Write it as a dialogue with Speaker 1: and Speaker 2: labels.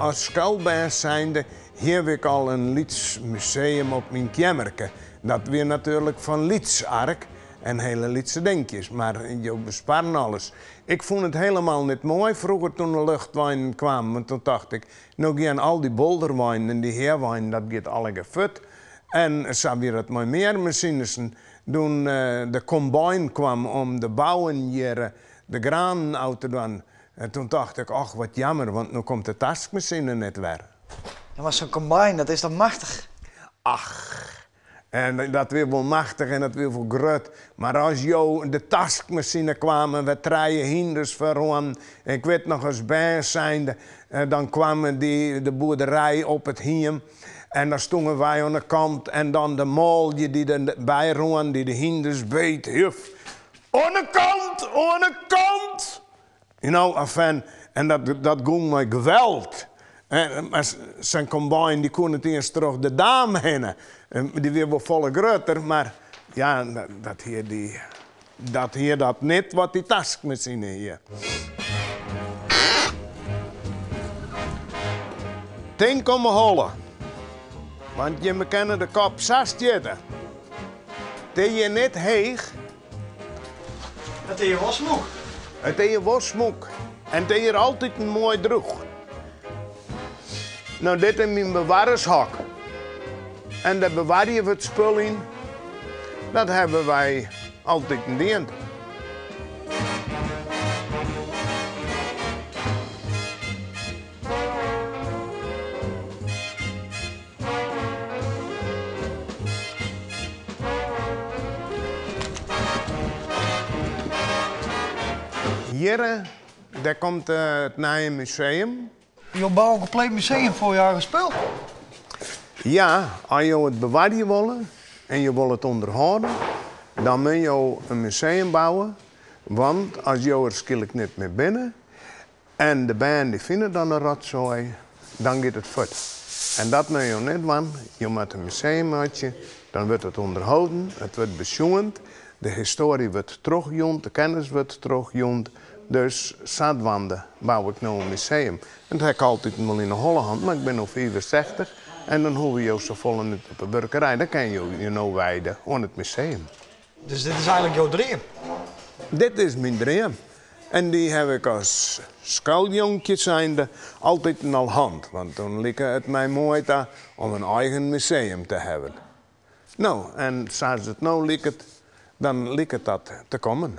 Speaker 1: As skoalbern zijnde hie ik al in lyts museum op myn keammerke. Dat wie natuerlik fan lyts ark en hiele lytse dinkjes, mar jo besparren alles. Ik fûn it helemaal net moai froeger toen de luchtweinen kwamen, want toen tocht ik, no gean al dy bolderweinen en dy heaweinen, dat giet allegear fuort. En sa wie dat mei mear masines. Doe't de combine kwam om de bouwen hjir de granen ôf te dwaan, toen tocht ik, och wat jammer, want no komt de taskmasine net wer.
Speaker 2: Ja, mar sa'n combine, dat is toch machtich?
Speaker 1: Ach, en dat wie wol machtich en dat wie wol grut. Mar as jo de taskmasine kwamen, wer trije hynders foaroan. Ik wit noch as bern zijnde, dan kwamen dy de boerderij op it hiem. En dan stoenen wy oan de kant en dan de manlju dy't derby rûnen, dy't de hynders beet. Juf, oan de kant, oan de kant! You know, enfin, en dat gong mei geweld. Mar sa'n combine dy koe net iens troch de daam hinne. Dy wie wol folle grutter, mar ja, dat hie dy, dat hie dat net wat dy taskmasine hie. Tink om 'e holle, want jimme kinne de kop sa stjitte. It is hjir net heech.
Speaker 2: It is hjir wol smûk.
Speaker 1: It is hjir wol smûk. En it is hjir altiten moai drûch. No, dit is myn bewardershok. En dêr bewarje we it spul yn. Dat hawwe wy altiten dien. Hjir, dêr komt it nije museum.
Speaker 2: Jo bouwe in kompleet museum foar jo eigen spul?
Speaker 1: Ja, as jo it bewarje wolle en jo wolle it ûnderhâlde, dan moatte jo in museum bouwe. Want as jo der skielk net mear binne, En de bern dy fine dan de rotsoai, dan giet it fuort. En dat moatte jo net dwaan, jo moatte in museum meitsje, dan wurdt it ûnderholden, it wurdt besjoen, de histoarje wurdt trochjûn, de kennis wurdt trochjûn. Dus sadwaande bou ik no in museum. En dat ha ik altiten wol yn 'e holle hân, mar ik bin no 65 en dan hoege jo safolle net op 'e buorkerij, dan kinne jo je no wijde oan it museum.
Speaker 2: Dus dit is eigenlik jo dream?
Speaker 1: Dit is myn dream. En dy haw ik as skoaljonkje zijnde altiten al hân, want toen like it my moai ta om in eigen museum te hawwen. No, en sa as it no liket, dan liket dat te kommen.